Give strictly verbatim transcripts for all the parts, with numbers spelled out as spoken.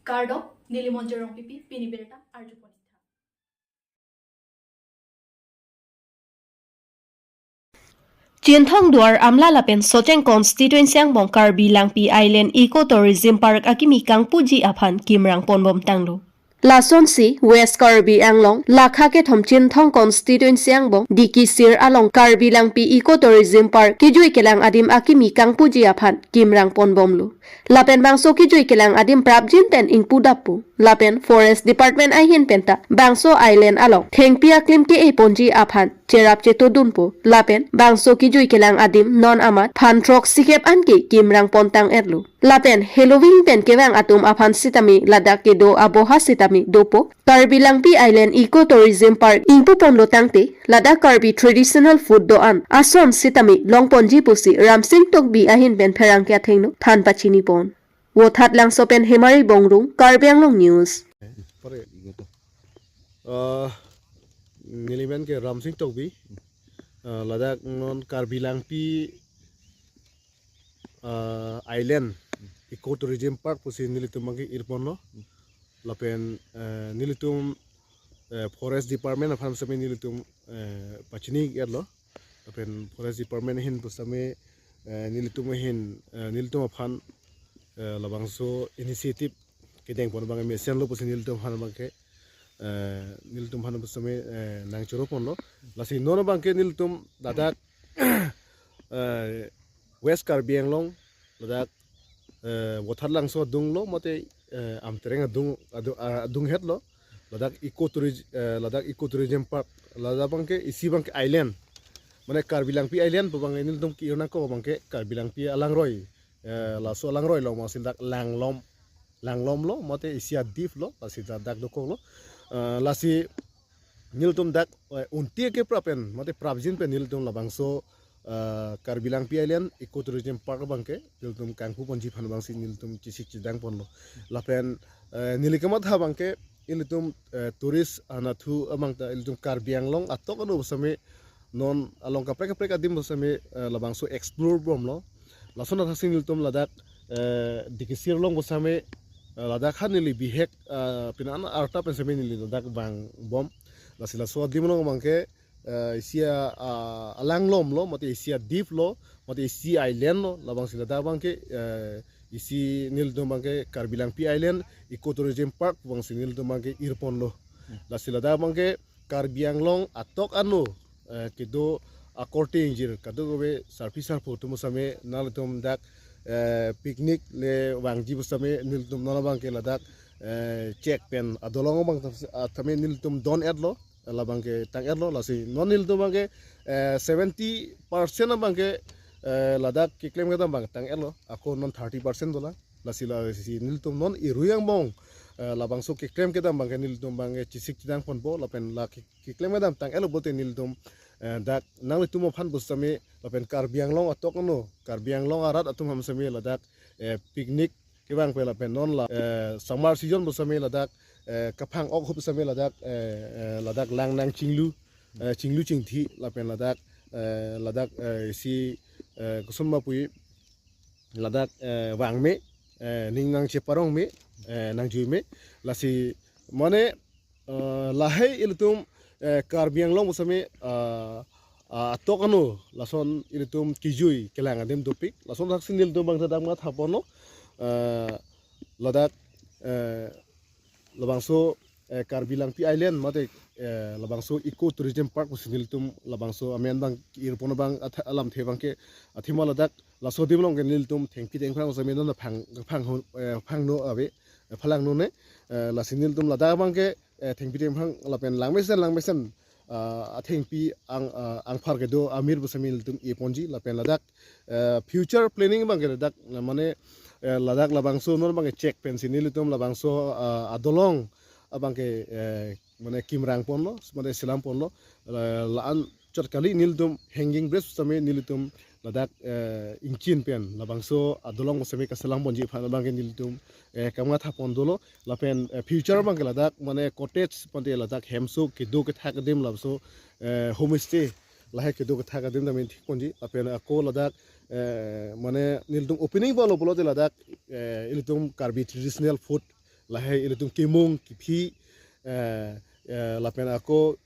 Kardom, neli Monjir Rongpipi, pini birta arjupon-ik tha. Chinthong Duar Amla lapen Socheng constituency angbong Karbi Langpi Island Eco Tourism Park akimi kangpuji aphan kimrang ponbom tanglo. Lasonsi West Karbi Anglong lakha kethom Chinthong constituency angbong Dikisir along Karbi Langpi Eco Tourism Park kejui kelang adim akimi kangpuji aphan kimrang ponbomlo. Lapen bangso kejui kelang adim prapjin pen ingpudappo. Lapen Forest Department ahin penta bangso island along thengpi aklim ke-e ponji aphan cherap chetodunpo. Lapen bangso kejui kelang adim non amat phan throksi kep anke kimrang pontang-etlo. Lapen Halloween pen kevang atum aphan sitame ladak kedo aboha sitame dopo. Karbi Langpi Island Eco Tourism Park ingpuponlo tangte ladak Karbi traditional food do-an ason sitame longponji pusi Ramsing Tokbi ahin pen pherangke athengno than pachinipon. Vothatlangso pen Hemari Bongrung, Karbi Anglong News. Pare. Ah, neli men ke Ramsing Tokbi. Ah, ladak non Karbi Langpi, ah, Island Eco Tourism Park pusi nelitum abangke irponlo. Lapen, eh, nelitum, eh, Forest Department aphan sitame nelitum, eh, pachini-etlo. Lapen Forest Department ahin pusitame, eh, nelitum ahin, eh, nelitum aphan, eh, labangso initiative kedengpon abangke mesenlo pusi nelitum aphan abangke, eh, nelitum aphan pusitame, eh, nangchoroponlo. Lasi non abangke nelitum ladak, eh, West Karbi Anglong, ladak, eh, Vothatlangso adunglo, mate, eh, Amtereng adung, adung, ah, adung hetlo, ladak eco tourism, eh, ladak eco tourism park, ladak abangke isi abangke island, mane Karbi Langpi Island pu abangke nelitum ke-ir nangkok abangke Karbi Langpi alangroi, eh, laso alangroi along masi dak Langlom, Langlomlo, mate isi adiplo, lasi dak, dak dokoklo, eh, lasi nelitum dak, eh, unti ke prap pen, mate prapjin pen nelitum labangso, eh, Karbi Langpi Island Eco Tourism Park abangke nelitum kangpuponji aphan abangsi nelitum chesik chedangponlo. Lapen, eh, neli kamatha abangke ilitum, eh, tourist anatthu abangta ilitum Karbi Anglong atok ano pusitame non along kaprek kaprek adim pusitame, eh, labangso explore bomlo. Lason athaksi nelitum ladak, eh, Dikisir along pusitame, eh, ladak han neli bihek, eh, pini an arta pen sitame neli ladak vangbom. Lasi laso adim along abangke, eh, isi a, a, alanglomlo, mate isi adiplo, mate isi islandlo, labangsi ladak abangke, eh, isi nelitum abangke Karbi Langpi Island Eco Tourism Park abangsi nelitum abangke irponlo. Lasi ladak abangke Karbi Anglong atok ano, eh, kedo akorte ingjir kadokave sarpi sarpo atum pusitame nanglitum dak, eh, picnic le vangji pusitame nelitum non abangke ladak, eh, chek pen adolong abang tam-, ah, tame nelitum don-etlo, labangke tang-etlo, lasi non nelitum abangke, eh, seventy percent abangke, eh, ladak keklem kedam abang tang-etlo, ako non thirty percent dolang. Lasi, lasi nelitum non irui angbong, eh, labangso keklem kedam abangke nelitum abangke chesik chedangponpo, lapen la ke-, keklem kedam tang-etlo pulote nelitum, eh, dak nanglitum aphan pusitame lapen Karbi Anglong atok ano, Karbi Anglong arat atum aphan sitame ladak, eh, picnic kevang pen lapen non la, eh, summer season pusitame ladak, eh, kaphang-ok ahut pusitame ladak, eh, eh, ladak lang nangchinglu, eh, chinglu chingthi lapen ladak, eh, ladak, eh, isi, eh, koson ma pu-i, ladak, eh, vangme, eh, ning nangcheparongme, eh, nangjuime, lasi mane, eh, lahai ilitum, eh, Karbi Anglong pusitame, eh, ah, atok ano lason ilitum kejui kelang adim dopik, lason athaksi nelitum abangta dak mathaponlo, eh, ladak, eh, labangso, eh, Karbi Langpi Island mate, eh, labangso Eco Tourism Park pusi nelitum labangso amen abang irpon abang atha-, alamthe abangke athema ladak laso adim along ke nelitum thengpi thengphrang sitame non phang, phang, eh, phangno ave, eh, phalangnone, eh, lasi nelitum ladak abangke, eh, thengpi thengphrang lapen langmesen langmesen, ah, athengpi ang, ah, angphar kedo amir pusitame nelitum iponji lapen ladak, eh, future planning abangke ladak, mane, eh, ladak labangso non abangke chek pensi nelitum labangso, ah, adolong abangke, eh, mane kimrangponlo, mane selamponlo, eh, la-an chot kali nelitum hanging bridge sitame nelitum ladak, eh, ingchin pen labangso adolong sitame kaselamponji aphan abangke nelitum, eh, kamathaponlo, lapen, eh, future abangke ladak mane cottage pante ladak hemso kedo kethak adim labangso, eh, homestay lahai kedo kethak adim tame thikponji lapen ako ladak, eh, mane nelitum opening pulo pulote ladak, eh, ilitum Karbi traditional food Lahei ilitum kimung kiphi, eh, eh, lapen ako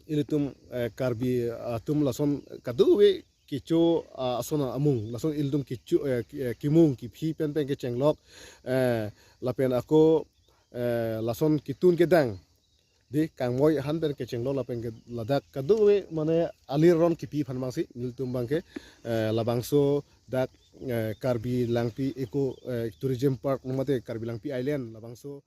ilitum, eh, Karbi atum lason kadokave kecho, ah, ason amung, lason ilitum kecho, eh, ki-, eh, kimung kiphi pen pen kechenglok, eh, lapen ako, eh, lason ketun kedang, di kangmoi ahan pen kechenglok lapen ke ladak kadokave mane alir ron kipi aphan abangsi nelitum abangke, eh, labangso dak, eh, Karbi Langpi Eco, eh, Tourism Park mate Karbi Langpi Island labangso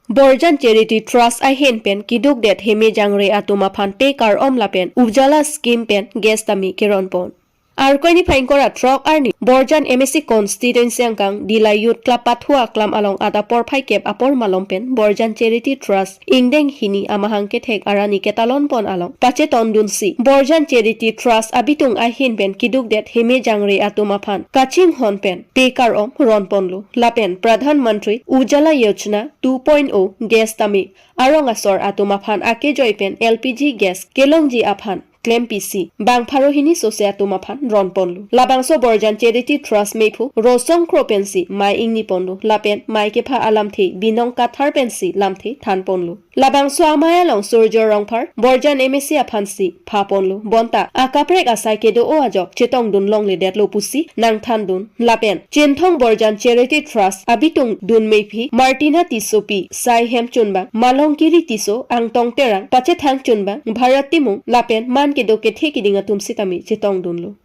Borjan Charity Trust ahin pen kidukdet heme jangre atum aphan pekar-om lapen Ujala scheme pen gas tame keronpon. Arkoi niphai ingkoi ra throk arni Borjan M A C constituency angkang Dillai Youth Club pathu aklam along adap porphai kep apor malom pen Borjan Charity Trust ingdeng hini amahang kethek arani ketalonpon along pachetongdunsi Borjan Charity Trust abitung ahin pen kidukdet heme jangre atum aphan kachinghon pen pekar-om ronponlo lapen Pradhan Mantri Ujala Yojana two point oh gas tame arong asor atum aphan akejoi pen L P G gas kelongji aphan klempisi bang pharo hini sose atum aphan ronponlo. Labangso Borjan Charity Trust mephu Rosong Kro pensi mei ingniponlo lapen mei kepha alamthe Binong Kathar pensi lamthe thanponlo. Labangso amei along Surjo Rongphar Borjan M A C aphansi phaponlo. Bonta akaprek asai kedo-o ajok chetongdun longledetlo pusi nangthandun. Lapen Chinthong Borjan Charity Trust abitung dun mephi Martina Tissopi, Sai Hemchunbang, Malongkiri Tisso, Angtong Terang, Pachethang Chunbang, Bharat Timung lapen man kedo kethe kiding atum sitame chetongdunlo.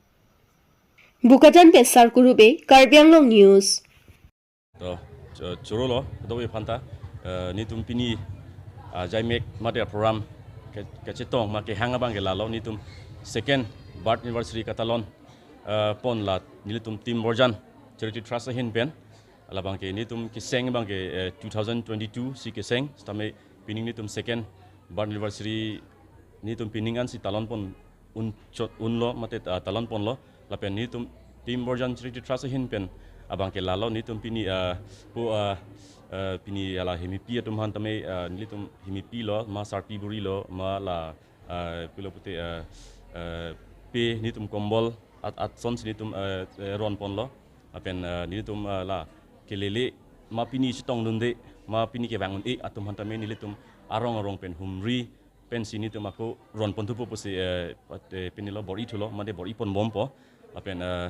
Bokajan pen Sarkuru Bey, Karbi Anglong News. To, cho-, choro lo, kedo aphanta, eh, netum pini, ah, jaimek mate program ke, kachetong ma kehang abangke lalo netum second birth anniversary katalon, eh, pon la nelitum Team Borjan Charity Trust ahin pen, labangke netum keseng abangke, eh, two thousand twenty-two si keseng, sitame pining netum second birth anniversary netum pining ansi talonpon un chot unlo mate, ah, talonponlo lapen netum Team Borjan Charity Trust ahin pen abangke lalo netum pini, ah, pu, ah, ah, pini hala hemipi atum aphan tame, ah, netum hemipi lo ma sarpi buri lo ma la, ah, pulo pute, ah, ah, pe netum kombol at, at sonsi netum, ah, eh, ronponlo lapen, ah, netum, ah, la kelele ma pini chetongdunde ma pini kevang un-e atum aphan tame nelitum arong arong pen humri pensi netum ako ronpon thupo pusi, eh, pat-, eh, pini lo bor-i thulo mate bor-i ponbompo lapen, eh,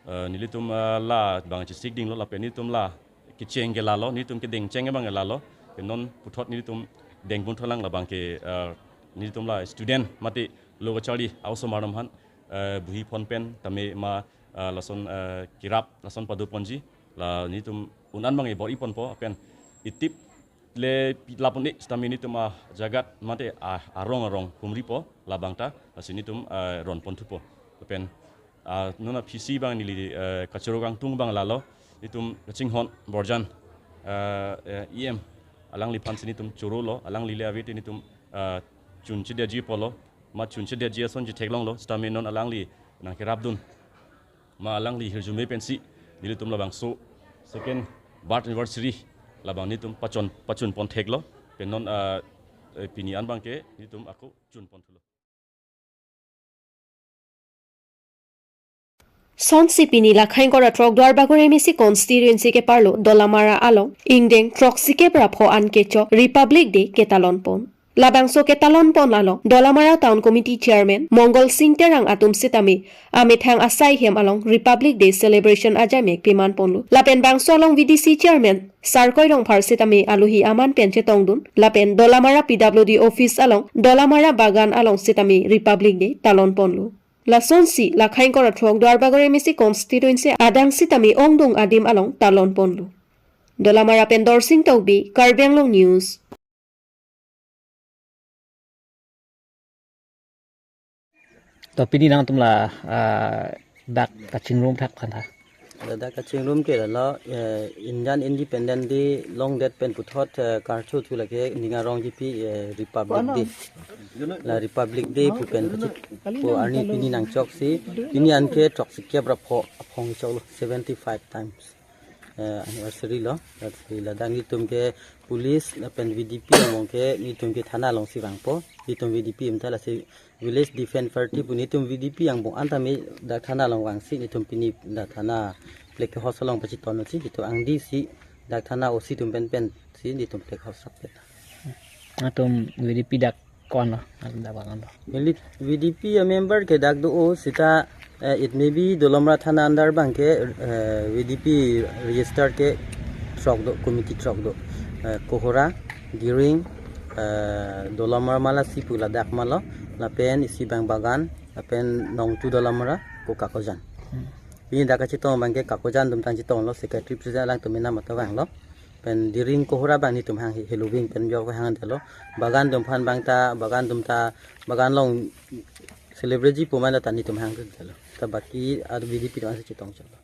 eh, nelitum, eh, labang chesik dinglo lapen netum la kecheng ke lalo netum kedeng cheng abang ke lalo pen non puthot netum dengpon thulang labangke, eh, netum la student mate lo kacharli a-osomar atum aphan, eh, buhi phon pen tame ma, eh, lason, eh, kirap lason padoponji la netum un-an abang bor-i ponpo lapen itip le pi- lapun-e sitame netum ajagat mate, ah, arong arong humripo labangta lasi netum, ah, ronpon thupo. Lapen, ah, non aphisi abang neli, eh, kachoro kangtung abang lalo netum kachinghon Borjan, ah, eh, E M alangliphansi netum choro lo alangli le ave te netum, ah, chunchedetji pulo ma chunchedetji ason chetheklonglo sitame non alangli nangkerapdun ma alangli hirjume pensi nelitum labangso second birth anniversary labang netum pachon pachunpon theklo pen non, ah, eh, pini an abangke netum ako chunpon thulo. Sonsi pini lakhai ingkoi ra throk Duarbagori M A C constituency keparlo Dolamara along ingdeng throksikep ra pho an kechok Republic Day ketalonpon. Labangso ketalonpon along Dolamara Town Committee Chairman Mongol Sing Terang atum sitame amethang asai hem along Republic Day celebration ajaimek pimanponlo. Lapen bangso along V D C Chairman Sarkoi Rongphar sitame alohi aman pen chetongdun. Lapen Dolamara P W D office along, Dolamara Bagan along sitame Republic Day talonponlo. Lasonsi lakhai ingkoi ra throk Duarbagori M A C constituency adang sitame ongdung adim along talonponlo. Dolamara pen Dorsing Tokbi, Karbi Anglong News. To pini nangtum la, ah, dak kachingrum thak aphan tha. Ladak kachingrum ke lalo, eh, Indian Independent Day longdet pen puthot, eh, karcho thu lake ning arong jipi, eh, Republic Day. La Republic Day pu pen kachik po arni pini nangchoksi, pini anke throksikep ra pho aphong choklo, seventy-five times. eh, anniversary lo. Lasi ladak netum ke police lapen V D P angbong ke netum ke thana alongsi vangpo. Netum V D P atum ta lasi Village Defence Party pu netum V D P angbong anta me dak thana along vangsi netum pini dak thana flag hoist along pachetongsi netum angdisi dak thana O C atum pen pensi netum flag hoist rap. Atum V D P dak ko-an lo, atum dak ko-an lo. Milit V D P a member ke dak do-o seta, eh, it may be Dolamara thana under abang ke, eh, V D P register ke throk do, committee throk do. Eh, Kohora, Diring, eh, Dolamara ma lasi pu ladak ma lo, lapen isi abang Bagan, lapen Nongtu Dolamara, ko Kakojan. Hmm. Pini dak kachetong abang ke Kakojan atum tang chetonglo, secretary president alangtum mena mata vanglo. Pen Diring Kohora abang netum hang hi-, heloving pen jok hang delo. Bagan atum aphan abang ta, Bagan atum ta, Bagan along celebrity pu ma la ta netum hang delo. Ta baki ar V D P atum si chetong chalo.